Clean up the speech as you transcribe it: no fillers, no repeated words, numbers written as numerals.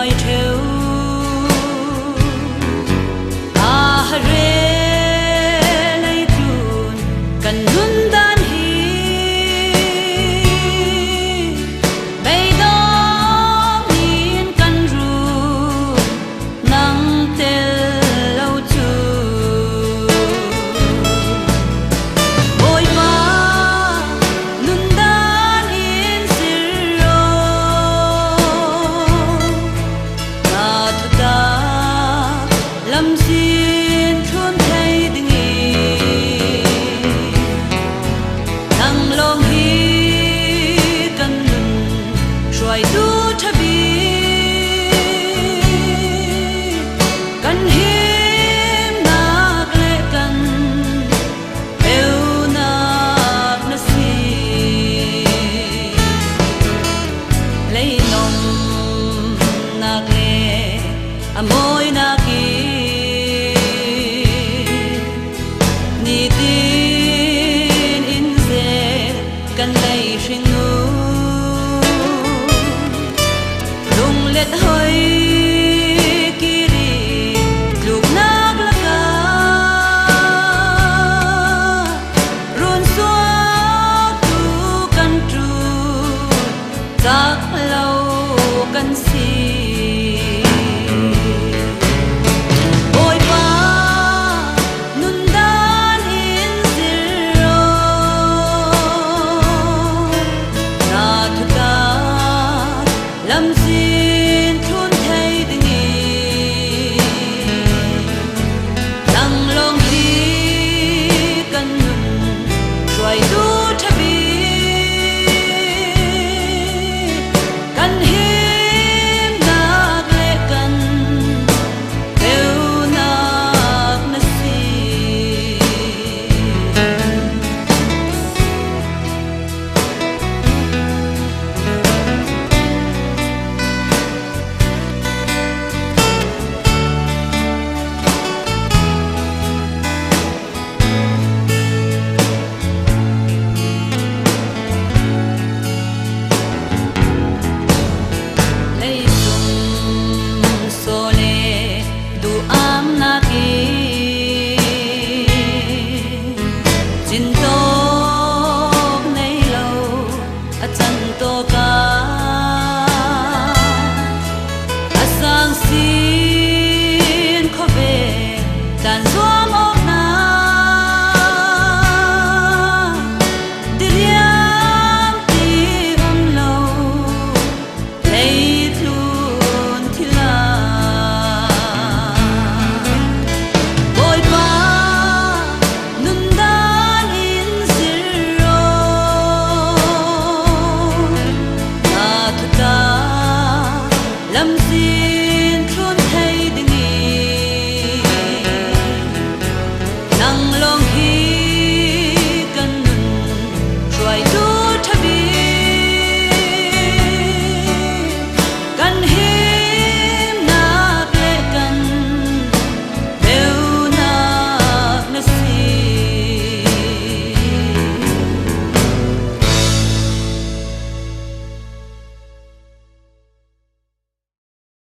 hruai theu. A re lei tlun kan nun dan hi beidawng in kan rum nang tel lo chu. Bawipa nundan in zir rawh. Na thutak lamzin thlun thei dingin nang lawng hi kan nun hruaitu ṭha bik kan himnak le kan Eunak na si. Leinomnak le a mawinak i nitin in zel kan lei hringnu. Lunglet hoi kiri tluknak lakah run suaktu kan ṭu cak lo kan si. Bawipa nundan in zir Na thutak lamzin thlun thei dingin nang lawng hi kan nun hruaitu ṭha bik kan himnak le kan ceunak na si. Leicung sawle duh-amnak in cintawk nei lo a can tawka a sang sin khuave tlan zuam awk hna diriam ti um lo Theitlun thil ah Bawipa nundan in zir rawh. Na thuta lamzin thlun thei.